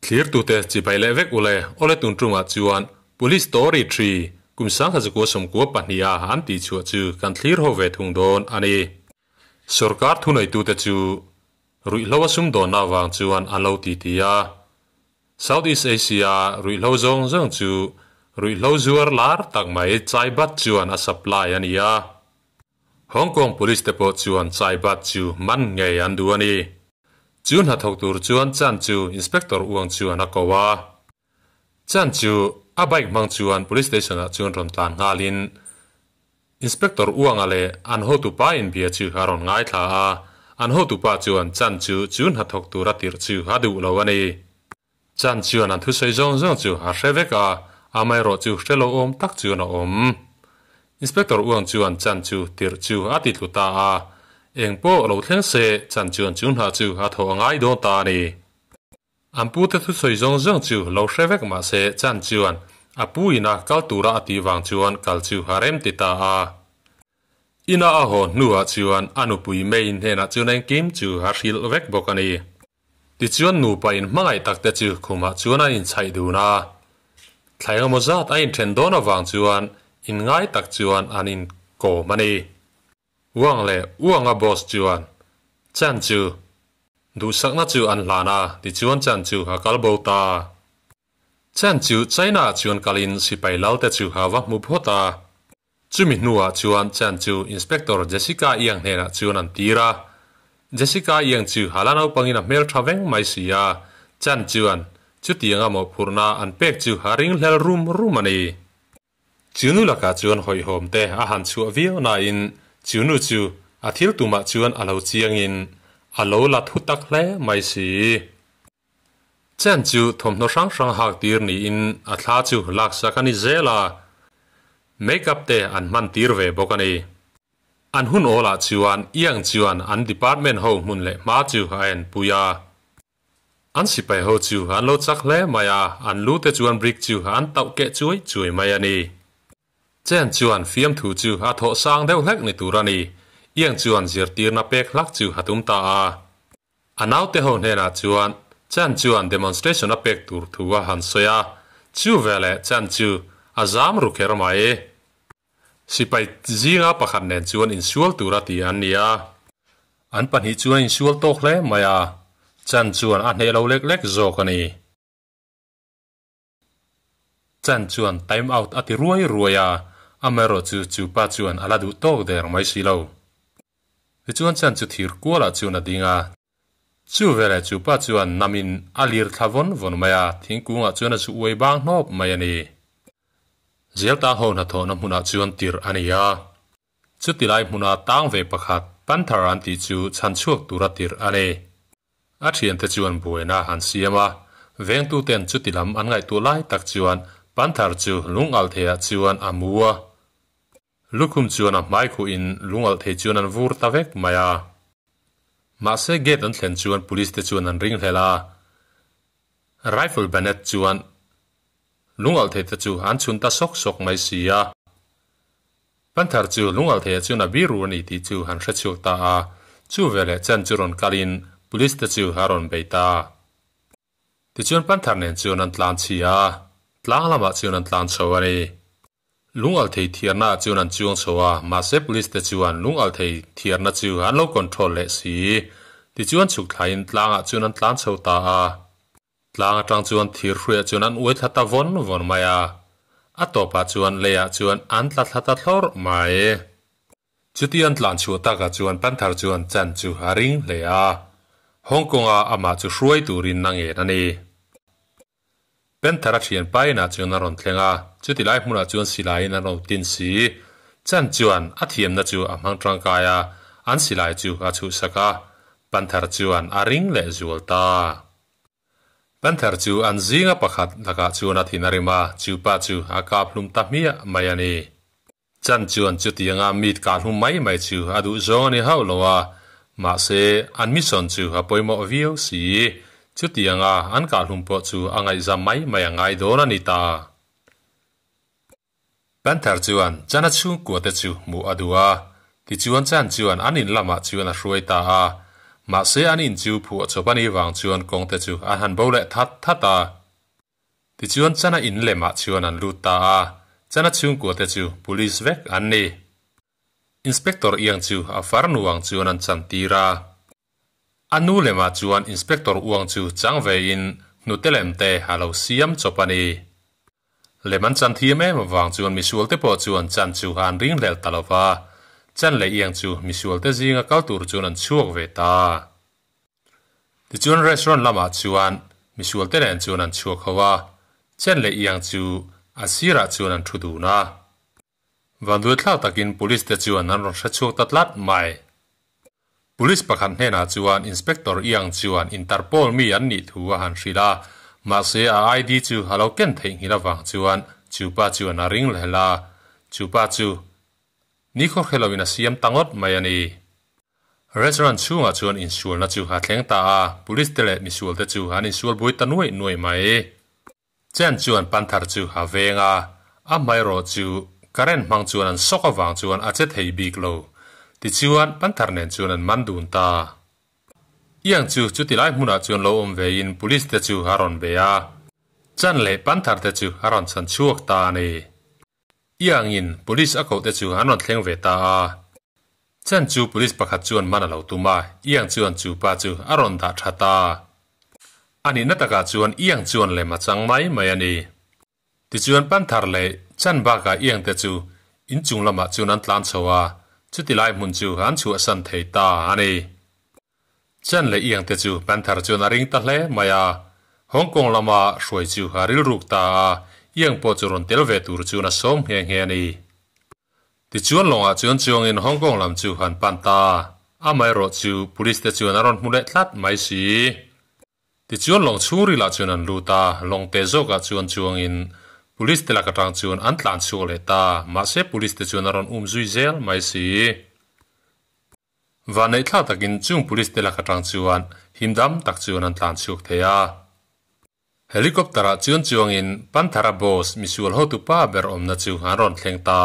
Thlirtute chibai leh vek ule, awle tun tumah chuan Police Story Tree kum 1992 a an tihchhuah chu kan thlir ho ve thung dawn a ni. Sorkar thuneitute chu ruihhlo a sumdawnna avang chuan an lo titi a. Southeast Asia ruihhlo zawng zawng chu ruihhlo zuar lar tak mai Chai Bat chuan a supply a ni a. Hong Kong Police te pawh chuan Chai Bat chu man ngei an duh a ni. Chu hnathawk tur chuan Chan chu Inspector Uang chuan a ko a. Chan chu a bike hmang chuan Police Station ah chuan rawn tlan nghalin Inspector Uanga leh an hotupa inbia chu a rawn ngaithla a, an hotupa chuan Chan chu chu hnathawk tura tirh chu a duh lo a ni. Chan chuan an thusawi zawng zawng chu a hre vek a, amaherawh chu hre lo awm tak chuan a awm. Inspector Uang chuan Chan chu tirh chu a ti tlu ta a, eng pawh lo thleng se Chan chuan chu hna chu a thawh a ngai dawn ta a ni. An pute thusawi zawng zawng chu lo hre vek mah se Chan chuan a pu ina kal tura a tih vang chuan kal chu a rem ti ta a. Ina a haw hnuah chuan a nupui May hnenah chuan engkim chu a hrilh vek bawk a ni. Tichuan nupa in hmangaih tak te chu khumah chuan an inchhaih dun a, thla engemaw zat a inthen dawn avang chuan inngai tak chuan an inkawm a ni. Uang leh Uanga boss chuan Chan chu duhsakna chu an hlan a, tichuan Chan chu a kal bo ta. Chan chu China ah chuan kalin sipai lal te chu a va hmu phawt a. Chumi hnuah chuan Chan chu Inspector Jessica Iang hnenah chuan an tir a. Jessica Iang chu hala naupangin a hmel tha veng mai si a, Chan chuan chutianga mawhphurhna an pek chu a ringhlel rum rum a ni. Chu nu lakah chuan hawihhawm te a han chhuah viau nain chu nu chu a thil tumah chuan a lo chiangin a lo la thu tak hle mai si. Chen chu thawmhnaw hrang hrang hak tir niin a thla chu laksak a ni zel a, make-up te an hman tir ve bawk a ni. An hun awlah chuan Iang chuan an department ho hmun leh hma chu a enpui a. An sipai ho chu an lo chak hle mai a, an lu te chuan brick chu an tauh keh chuai chuai mai a ni. Chen chuan fiamthu chu a thawh sang deuh hlek ni tur a ni. Iang chuan zirtirna pek hlak chu a tum ta a. A naute ho hnenah chuan Chan chuan demonstration a pek tur thu a han sawi a, chu veleh Chan chu a zam ru kher mai. Sipai zinga pakhat nen chuan insual tura ti an ni a, an pahnih chuan insual tawk hle mai a, Chan chuan a hneh lo lek lek zawk a ni. Chan chuan time out a ti ruai ruai a, amaherawh chu chu pa chuan a la duh tawk der mai si lo. Tichuan Chan chu thir kualah chuan a ding a, chu veleh chu pa chuan namin a lir thla vawn vawn mai a, thingkungah chuan a zu uai bang hnawp mai a ni. Zel tang ho hnathawhna hmunah chuan tirh a ni a, chuti lai hmuna tang ve pakhat Panther an tih chu chhan chhuak tura tirh a ni. A thiante chuan buaina an siam a, vengtuten chuti lam an ngaihtuah lai tak chuan Panther chu lungalh theiah chuan a mu a. Lukhum chuan a hmai khuhin lungalh thei chuan an vur ta vek mai a. Mahse gate an thlen chuan police te chuan an ringhlel a, rifle banet chuan lungalh thei te chu an chhun ta sawk sawk mai si a. Panther chu lungalh theiah chuan a biru a ni tih chu han hre chhuak ta a, chu veleh chen chu rawn kalin police te chu a rawn bei ta. Tichuan Panther nen chuan an tlan chhi a, tlang lamah chuan an tlan chho a ni. Lungalh thei thiarna ah chuan an chuang chho a, mahse police te chuan lungalh thei thiarna chu an lo control leh si. Tichuan chhuk thlaiin tlangah chuan an tlan chho ta a. Tlang atang chuan thir hruaiah chuan an uai thla ta vawn vawn mai a, a tawpah chuan leiah chuan an tla thla ta thlawrh mai. Chuti an tlan chhuah takah chuan Panther chuan chan chu a ring hle a, Hong Kong-a amah chu hruai turin a ngen a ni. Panther a thian pa inah chuan a rawn thleng a, chuti lai hmunah chuan silaiin an rawn tin si. Chan chuan a thiamna chu a hmang tangkai a, an silai chu a chhuhsak a, Panther chuan a ring leh zual ta. Panther chu an zinga pakhat lakah chuan a thin a rim a, chu pa chu a kap hlum ta hmiah mai a ni. Chan chuan chutianga meat kah hlum mai mai chu a duh zawng a ni hauh lo a, mahse an mission chu a pawimawh viau si. Chutianga an kah hlum pawh chu a ngaihzam mai mai a ngai dawn a ni ta. Panther chuan Chana chhungkua te chu hmuh a duh a, tichuan Chan chuan an in lamah chuan a hruai ta a. Mahse an in chu phuah chawp a nih vang chuan kawng te chu an han bo leh that that a. Tichuan Chana in lemah chuan an lut ta a, Chana chhungkua te chu Police vek an ni. Inspector Iang chu a farnu ang chuan an chan tir a. A nu lemah chuan Inspector Uang chu chang ve in hnute lem te a lo siam chawp a ni. Lem an chan thiam em avang chuan misual te pawh chuan chan chu an ringhlel ta lo va, chan leh iang chu misual te zinga kal tur chuan an chhuak ve ta. Tichuan restaurant lamah chuan misual te nen chuan an chhuak ho a, chan leh iang chu a sirah chuan an thu dun a. Vanduaithlak takin police te chuan an rawn hre chhuak ta tlat mai. Police pakhat hnenah chuan Inspector Iang chuan Interpol mi an nih thu a han hrilh a, mahse a ID chu a lo ken theihnghilh avang chuan chu pa chuan a ring leh la, chu pa chu nikhaw hre loin a siam ta ngawt mai a ni. Restaurant chhungah chuan insualna chu a thleng ta a, police te leh misual te chu an insual buai ta nuaih nuaih mai. Chen chuan Panther chu a veng a, a hmaerawh chu current hmang chuan an sawk avang chuan a che thei bik lo. Tichuan, Panther nen chuan an man dun ta. Iang chu chuti lai hmunah chuan lo awm vein police te chu a rawn be a, Chan leh Panther te chu a rawn chhan chhuak ta a ni. Iangin police a koh te chu an rawn thleng ve ta a. Chen chu police pakhat chuan man a lo tum a, Iang chuan chu pa chu a rawn dah tha ta. A nihna takah chuan Iang chuan lem a chang mai mai a ni. Tichuan Panther leh Chan bakah Iang te chu inchung lamah chuan an tlan chho a, chuti lai hmun chu an chhuahsan thei ta a ni. Chen leh Iang te chu Panther chuan a ring ta hle mai a, Hong Kong lama hruai chu a rilruk ta a, Iang pawh chu rawn tel ve tur chuan a sawm nghe nghe a ni. Tichuan lawngah chuan chuangin Hong Kong lam chu han pan ta, amaherawh chu Police te chuan a rawn hmu leh tlat mai si. Tichuan lawng chhungrilah chuan an lut a, lawng te zawkah chuan chuangin Police te lak atang chuan an tlan chhuak leh ta, mahse Police te chuan a rawn um zui zel mai si. Vanneih thlak takin chung police te lak atang chuan himdam tak chuan an tlan chhuak thei a. Helicopter ah chuan chuangin Panthera boss misual hotu pa ber awmna chu an rawn thleng ta.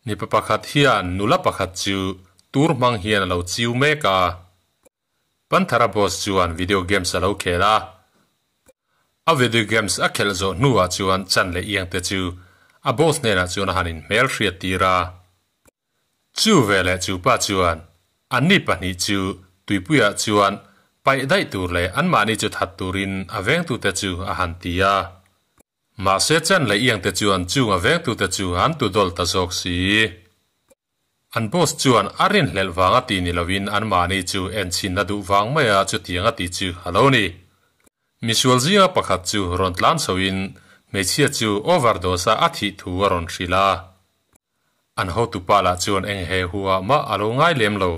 Mipa pakhat hian nula pakhat chu tur hmang hian a lo chiu mek a. Panthera boss chuan video games a lo khel a. A video games a khelh zawh hnuah chuan chan leh iang te chu a boss hnenah chuan a han inhmel hriat tir a. Chu veleh chu pa chuan anni pahnih chu tuipuiah chuan paih daih tur leh anmahni chu that turin a vengtute chu a han ti a. Mahse Chen leh Iangte chuan chung a vengtute chu an tu dawl ta zawk si. An boss chuan a rinhlelh vang a ti ni loin anmahni chu enchhin a duh vang maia chutiang a ti chu a lo ni. Misual zinga pakhat chu rawn tlan chhoin hmeichhia chu overdose-a a thih thu a rawn hrilh a. An hotupa lah chuan eng he huah mah a lo ngai lem lo.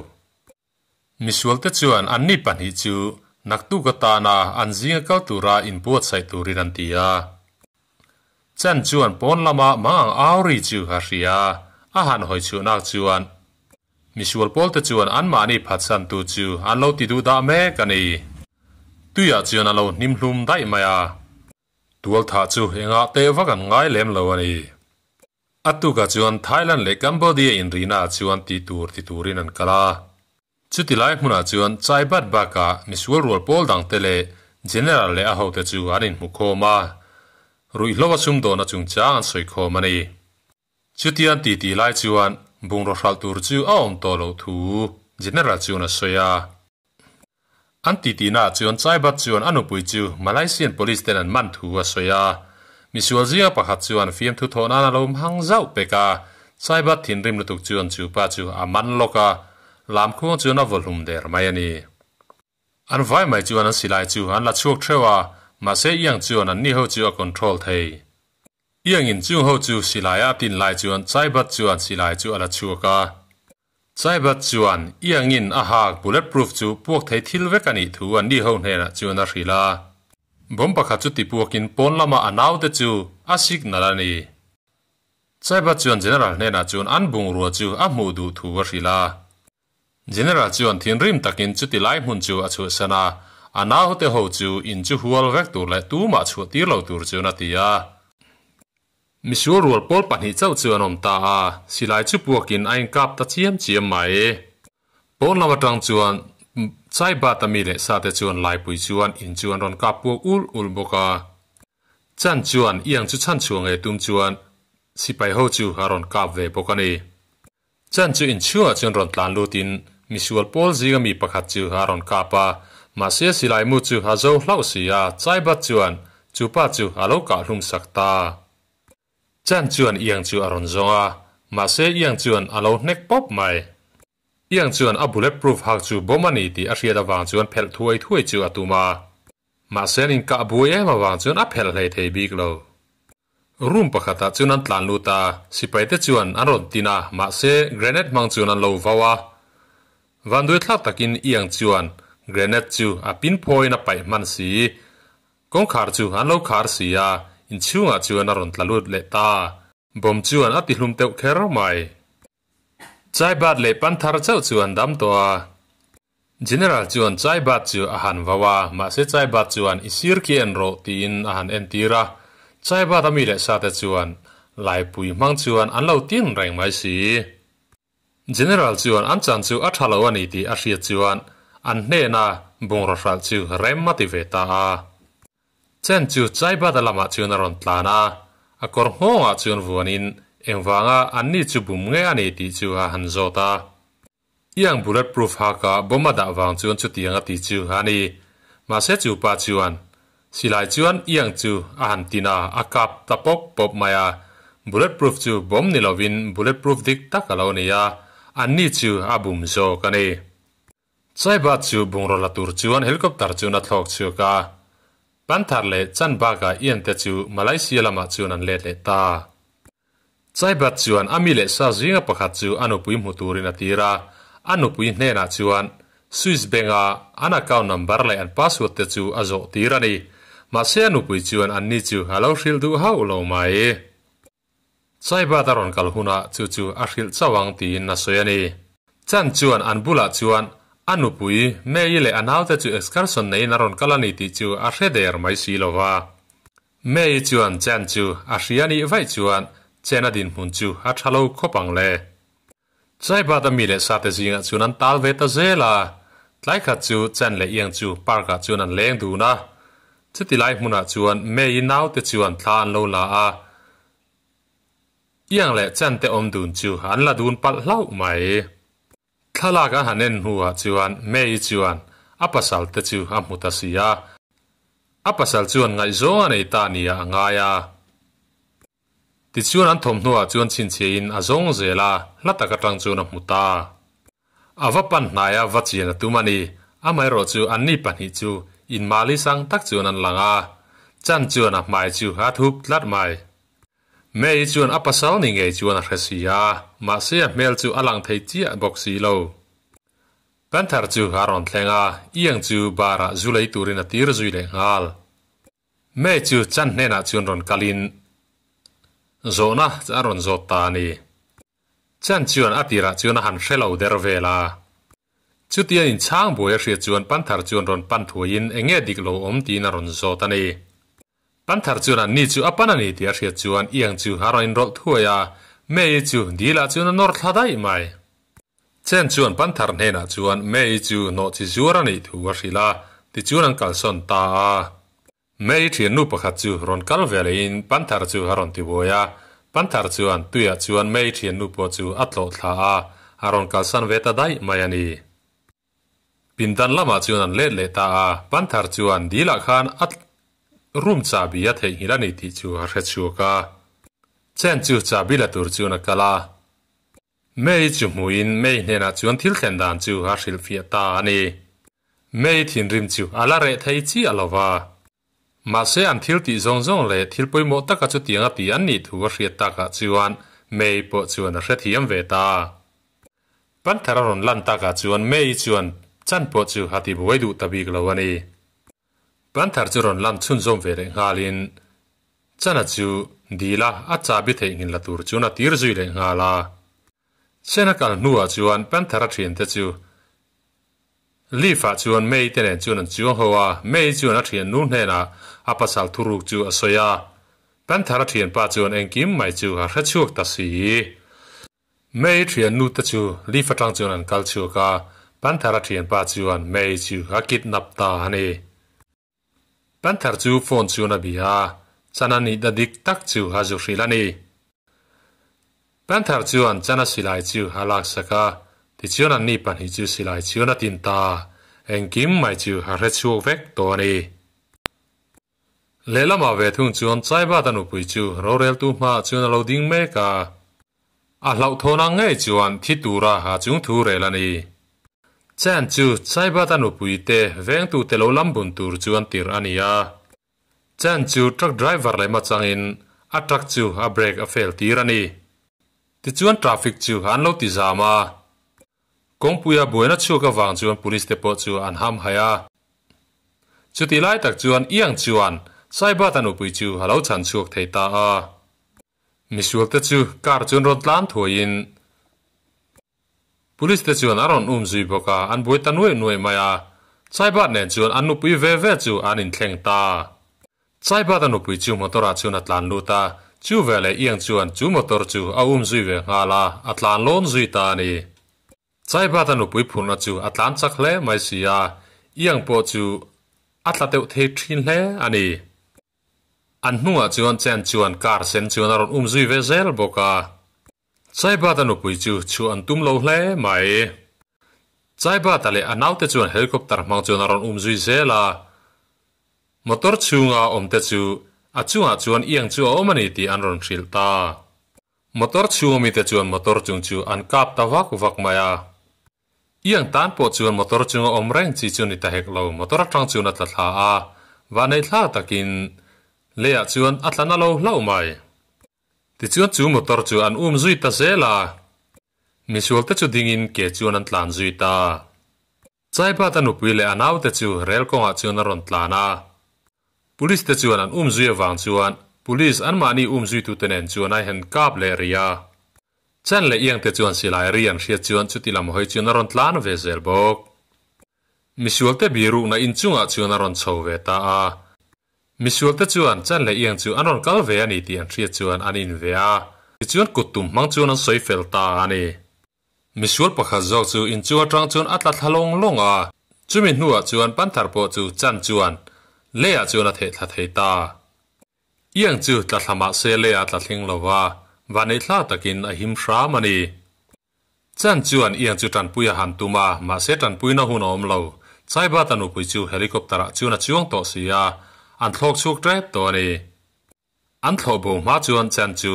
Misualte chuan anni pahnih chu naktuk atana an zinga kal tura inbuatsaih turin an ti a. Chan chuan pawn lama mang ang au ri chu a hria a, a han hawi chhuahnak chuan misual pawlte chuan anmahni phatsantu chu an lo ti duh dah mek a ni. Tuiah chuan a lo hnim hlum daih mai a. Tualthah chu engah teh vak an ngai lem lo a ni. A tukah chuan Thailand leh Cambodia inrihna ah chuan tih tur ti turin an kal a. Chuti lai hmunah chuan Chai Bat bakah misual rual pawl dangte leh General leh a hote chu an inhmu khawm a, ruihhlo a sumdawhna chungchang an sawi khawm a ni. Chutian titi lai chuan bungraw hralh tur chu a awm tawh loh thu General chuan a sawi a. An titinaah chuan Chaibat chuan a nupui chu Malaysian police ten an man thu a sawi a. Misual zinga pakhat chuan fiamthu thawh nan a lo hmang zauh pek a, Chaibat thinrim lutuk chuan chu pa chu a man lawk a, lamkhuang chuan a vawhlum der mai a ni. An vai mai chuan an silai chu an la chhuak theuh a, mahse Iang chuan anni ho chu a control thei. Iangin chung ho chu silai a tin lai chuan Chaibat chuan silai chu a la chhuak a. Chaibat chuan Iangin a hak bulletproof chu puak thei thil vek a nih thu an ni ho hnenah chuan a hrilh a. Bomb pakhat chu tipuakin pawn lama a naute chu a signal a ni. Chaibat chuan General hnenah chuan an bungrua chu a hmuh duh thu a hrilh a. General chuan thinrim takin chuti lai hmun chu a chhuahsan a, a naute ho chu in chu hual vek tur leh tumah chhuah tir lo tur chuan a ti a. Misual rual pawl pahnih chauh chu an awm ta a, silai chu puakin a inkap ta chiam chiam mai. Pawn lam atang chuan Chaibat a mi leh sa te chuan laipui chuan in chu an rawn kap puak ul ul bawk a. Chan chuan Iang chu chhan chhuah ngei tum chuan sipai ho chu a rawn kap ve bawk a ni. Chan chu inchhungah chuan rawn tlan lutin misual pawl zinga mi pakhat chu a rawn kap a, mahse silai mu chu a zo hlauh si a, Chaibat chuan chu pa chu a lo kah hlum sak ta. Chan chuan Iang chu a rawn zawng a, mahse Iang chuan a lo hnek pawp mai. Iang chuan a bulletproof hak chu bomb a ni tih a hriat avang chuan phelh thuai thuai chu a tum a, mahse an inkah buai em avang chuan a phelh hlei thei bik lo. Room pakhatah chuan an tlan lut a, sipaite chuan an rawn tin a, mahse grenade hmang chuan an lo vau a. Vanduai thlak takin Iang chuan grenade chu a pin phawiin a paih hman si. Kawngkhar chu an lo khar si a, inchhungah chuan a rawn tla lut leh ta. Bomb chuan a tihlum teuh kher mai. Chaibat leh Panthar chauh chu an dam tawh a. General chuan Chaibat chu a han vau a, mahse Chaibat chuan i sir khi en rawh tiin a han entir a. Chaibat a mi leh sate chuan laipui hmang chuan an lo tin reng mai si. General chuan an chan chu a tha lo a ni tih a hriat chuan an hnena bungraw hralh chu rem a ti ve ta a. Chen chu Chaibata lamah chuan a rawn tlan a, a kawr nghawngah chuan vuanin engvanga anni chu bum nge a ni tih chu a han zawt a. Iang bulletproof haka bomb a dah vang chuan chutiang a ti chu a ni. Mahse chu pa chuan silai chuan Iang chu a han tin a, a kap ta pawp pawp mai a. Bulletproof chu bomb ni lovin bulletproof dik tak a lo ni a, anni chu a bum zawk a ni. Chaibat chu bungraw la tur chuan helicopter chuan a thlawk chhuak a, Panthar leh Chanbaga Ian te chu Malaysia lamah chuan an let leh ta. Chaibat chuan a mi leh sa zinga pakhat chu a nupui hmu turin a tir a, a nupui hnenah chuan Swiss Bank-a an account number leh an password te chu a zawh tir a ni. Mahse a nupui chuan anni chu a lo hrilh duh hauh lo mai. Chaibat a rawn kal hunah chu chu a hrilh chauh ang tiin a sawi a ni. Chan chuan an bulah chuan a nupui May-i leh a naute chu excursion neiin a rawn kal a ni tih chu a hre der mai si lo va. May-i chuan Chan chu a hria nih vaih chuan Chen a dinhmun chu a tha lo khawp ang le. Chaibat a mi leh sate zingah chuan an tal ve ta zel a, tlai khat chu Chan leh Iang chu park ah chuan an leng dun a. Chuti lai hmunah chuan May-i naute chuan thla an lo la a, Iang leh Chan te awm dun chu an la dun palh hlauh mai. Thlalak a han en hnuah chuan May-i chuan a pasal te chu a hmu ta si a, a pasal chuan ngaihzawng a nei ta nia a ngai a. Tichuan an thawmhnuah chuan chhinchhiahin a zawng zel a, hla tak atang chuan a hmu ta. A va pan hnai a, va chian a tum a ni. Amaherawh chu anni pahnih chu inmali sang tak chuan an lang a, Chan chuan a hmai chu a thup tlat mai. May chuan a pasal ni ngei chuan a hre si a, mahse a hmel chu a lang thei chiah bawk si lo. Panther chu a rawn thleng a, Iang chu bar ah zu lei turin a tir zui leh nghal. May chu Chan hnenah chuan rawn kalin zawhna a rawn zawt ta a ni. Chan chuan a tirah chuan a han hre lo der vel a. Chutia inchhang buai a hriat chuan Panther chuan rawn pan thuaiin eng nge dik lo awm tiin a rawn zawt a ni. Panther chuan anni chu a pan a ni tih a hriat chuan Iang chu a rawn inrawlh thuai a, May chu dilah chuan a nawr thla daih mai. Chen chuan Panther hnenah chuan May chu nawhchi zuar a nih thu a hrilh a, tichuan an kalsawn ta a. May thiannu pakhat chu rawn kal ve lehin Panther chu a rawn ti buai a, Panther chuan tuiah chuan May thiannu pawh chu a tlawh thla a, a rawn kalsan ve ta daih mai a ni. Pindan lamah chuan an let leh ta a, Panther chuan dilah khan a room chahbi a theihnghilh a ni tih chu a hre chhuak a. Chen chu chahbi la tur chuan a kal a. May chu hmuhin May hnenah chuan thil thlen dan chu a hrilhfiah ta a ni. May thinrim chu a la reh thei chiah lo va. Mahse an thil tih zawng zawng leh thil pawimawh taka chutiang a ti an nih thu a hriat takah chuan May pawh chuan a hrethiam ve ta. Panther a rawn lan takah chuan May chuan chan pawh chu a ti buai duh ta bik lo a ni. Panther chu rawn lan chhunzawm ve leh nghalin Chana chu dil a, a chahbi theihnghilh la tur chuan a tir zui leh nghal a. Chana kal hnuah chuan Panther a thiante chu Leaf ah chuan May te nen chuan an chuang ho a, May chuan a thiannu hnenah a pasal thuruk chu a sawi a. Panther a thianpa chuan engkim mai chu a hre chhuak ta si. May thiannu te chu Leaf atang chuan an kal chhuak a, Panther-a thianpa chuan May chu a kidnap ta a ni. Panther chu phone chuan a bia a, Chana nihna dik tak chu a zu hrilh a ni. Panther chuan Chana silai chu a laksak a, tichuan anni pahnih chu silai chuan a tin ta. Engkim mai chu a hre chhuak vek tawh a ni. Lehlamah ve thung chuan Chaibata nupui chu roreltu hmaah chuan a lo ding mek a. A hlauhthawn ang ngei chuan thi tura a chung thu rel a ni. Chan chu Chaibata nupui te vengtute lo lam bun tur chuan tirh a ni a. Chan chu truck driver leh machangin a truck chu a brake a fail tir a ni. Tichuan traffic chu an lo ti zam a. Kawngpuia buaina chhuak avang chuan police te pawh chu an ham haih a. Chutih lai tak chuan Iang chuan Saibata nupui chu a lo chhan chhuak thei ta a. Misual te chu car chuan rawn tlan thuaiin Police te chuan a rawn um zui bawk a, an buai ta nuaih nuaih mai a. Saibat nen chuan an nupui ve ve chu an inthleng ta. Saibata nupui chu motor ah chuan a tlan lut a, chu veleh Iang chuan chu motor chu a um zui ve nghal a, a tlan lawn zui ta a ni. Saibata nupui phurhna chu a tlan chak hle mai si a, Iang pawh chu a tla deuh thei thin hle a ni. An hnungah chuan Chen chuan car sen chuan a rawn um zui ve zel bawk a. Chaibata nupui chu chhuah an tum lo hle mai. Chaibata leh a naute chuan helicopter hmang chuan a rawn um zui zel a. Motor chhunga awmte chu a chungah chuan iang chu a awm a ni tih an rawn hrilh ta. Motor chhunga mite chuan motor chung chu an kap ta vak vak mai a. Iang tan pawh chuan motor chunga awm reng chi chu ni ta hek lo, motor atang chuan a tla thla a, vanei thla takin leiah chuan a tla na lo hlauh mai. Tichuan chu motor chu an um zui ta zel a, misual te chu dingin ke chuan an tlan zui ta. Chaibata nupui leh a naute chu rel kawngah chuan a rawn tlan a, police te chuan an um zui avang chuan police anmahni um zuitute nen chuan a hen kap leh rih a. Chan leh Iangte chuan silai ri an hriat chuan chuti lam hawi chuan a rawn tlan ve zel bawk. Misualte birukna inchungah chuan a rawn chho ve ta a. Misualte chuan Chan leh Iang chu an rawn kal ve a ni tih an hriat chuan an in ve a, tichuan kut tum hmang chuan an sawi fel ta a ni. Misual pakhat zawk chu inchung atang chuan a tla thla lawng lawng a, chumi hnuah chuan Panther pawh chu Chan chuan leiah chuan a theh thla thei ta. Iang chu tla thla mah se leiah a tla thleng lo va, vanneih thla takin a him hram a ni. Chan chuan Iang chu tanpui a han tum a, mahse tanpuina hun a awm lo. Chaibata nupui chu helicopter-ah chuan a chuang tawh si a, an thlawk chhuak tep tawh a ni. An thlawh bo hma chuan Chan chu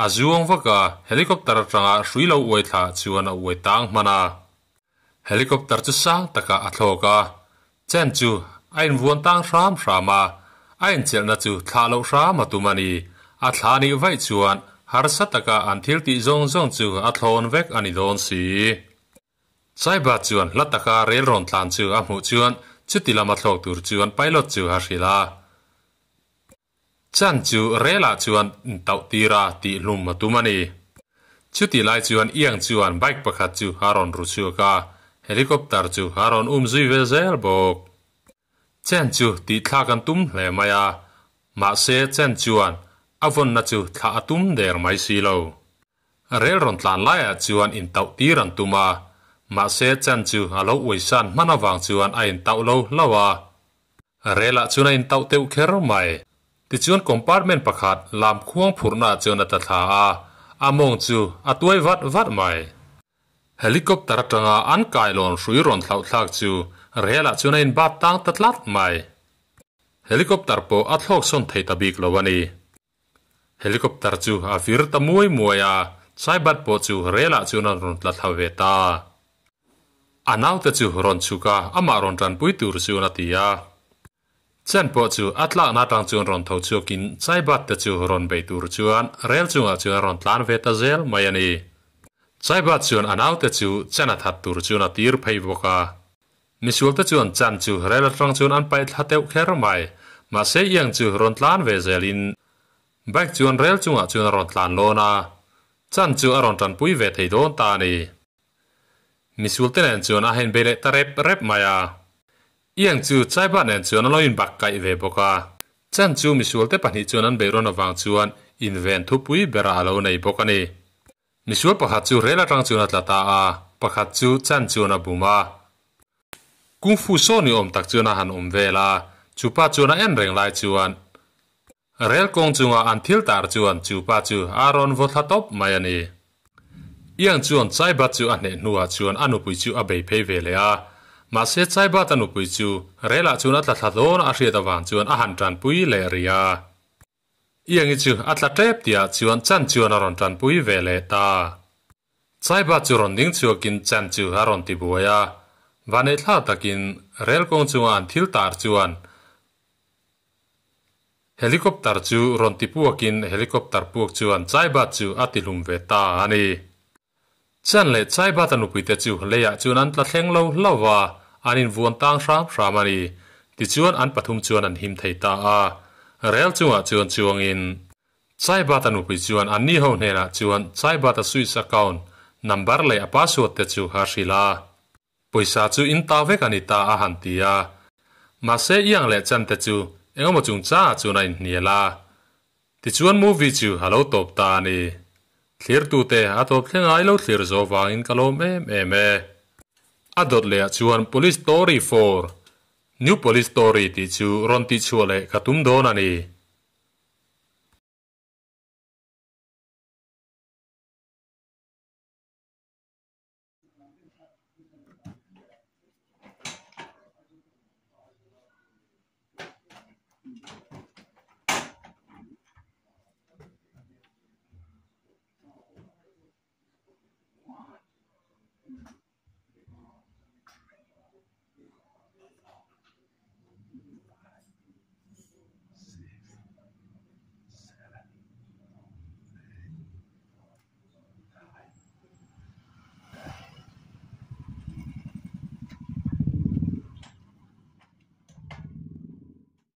a zuang vak a, helicopter atanga hrui lo uai thla chuan a uai tang hman a. Helicopter chu sang takah a thlawk a, Chen chu a invuan tang hram hram a, a inchelhna chu thlah loh hram a tum a ni. A thla nih vaih chuan harsa taka an thil tih zawng zawng chu a thlawn vek a ni dawn si. Saiba chuan hla taka rel rawn tlan chu a hmuh chuan chuti lama thlawk tur chuan pilot chu a hrilh a. Chan chu relah chuan tauh tir a tih hlum a tum a ni. Chutih lai chuan Iang chuan bike pakhat chu a rawn ru chhuak a, helicopter chu a rawn um zui ve zel bawk. Chen chu tih thlak an tum hle mai a, mahse Chen chuan a vawnna chu thlah a tum der mai si lo. Rel rawn tlan laiah chuan intauh tir an tum a, mahse Chen chu a lo uaisan hman avang chuan a intauh lo hlauh a. Relah chuan a intauh teuh kher mai. Tichuan compartment pakhat lam khuang phurhnaah chuan a tla thla a, a mawng chu a tuai vat vat mai. Helicopter atanga an kailawn hrui rawn thlauh thlak chu relah chuan a inbat tang ta tlat mai. Helicopter pawh a thlawk sawn thei ta bik lo a ni. Helicopter chu a vir ta muai muai a, Saibat pawh chu relah chuan a rawn tla thla ve ta. A naute chu rawn chhuk a, amah rawn tanpui tur chuan a ti a. Chen pawh chu a tlakna atang chuan rawn tho chhuakin Chaibat te chu rawn bei tur chuan rel chungah chuan a rawn tlan ve ta zel mai a ni. Chaibat chuan a naute chu Chen a that tur chuan a tir phei bawk a. Misual te chuan Chan chu rel atang chuan an paih thla teuh kher mai. Mahse Iang chu rawn tlan ve zelin bike chuan rel chungah chuan a rawn tlan lawn a, Chan chu a rawn tanpui ve thei dawn ta a ni. Misual te nen chuan a hen bei leh ta rep rep mai a. Iang chu Chaiba nen chuan a lo inbak kaih ve bawk a. Chan chu misual te pahnih chuan an beihrawn avang chuan inven thupui berah a lo nei bawk a ni. Misual pakhat chu rel atang chuan a tla ta a, pakhat chu Chan chuan a bum a. Kung Fu saw ni awm tak chuan a han awm vel a, chupa chuan a en reng lai chuan rel kawng chunga an thil tar chuan chupa chu a rawn vaw thla tawp mai a ni. Iang chuan Chaibat chu a hneh hnuah chuan a nupui chu a bei phei ve leh a, mahse Chaibat a nupui chu relah chuan a tla thla dawn a a hriat avang chuan a han tanpui leh rih a. Iangi chu a tla tep tihah chuan Chan chuan a rawn tanpui ve leh ta. Chaibat chu rawn ding chhuakin Chan chu a rawn ti buai a, vanneihthla takin rel kawng chunga an thil tar chuan Helicopter chu rawn ti puakin helicopter puak chuan Chaibat chu a ti hlum ve ta a ni. Chan leh Chaibat a nupuite chu leiah chuan an tla thleng lo hlauh va, an invuan tang hram hram a ni. Tichuan an pathum chuan an him thei ta a. Rel chungah chuan chuangin Chaibat a nupui chuan anni ho hnenah chuan Chaibat a Swiss account number leh a password te chu a hrilh a. Pawisa chu in ta vek a ni ta a han ti a. Mahse iang leh chan te chu engemaw chungchangah chuan a inhnial a. Tichuan movie chu a lo tawp ta a ni. Thlirtute a tawp thleng a i lo thlir zawh vangin ka lawm em em e. A dawt lehah chuan Police Story 4, New Police Story tih chu rawn tihchhuah leh ka tum dawn a ni.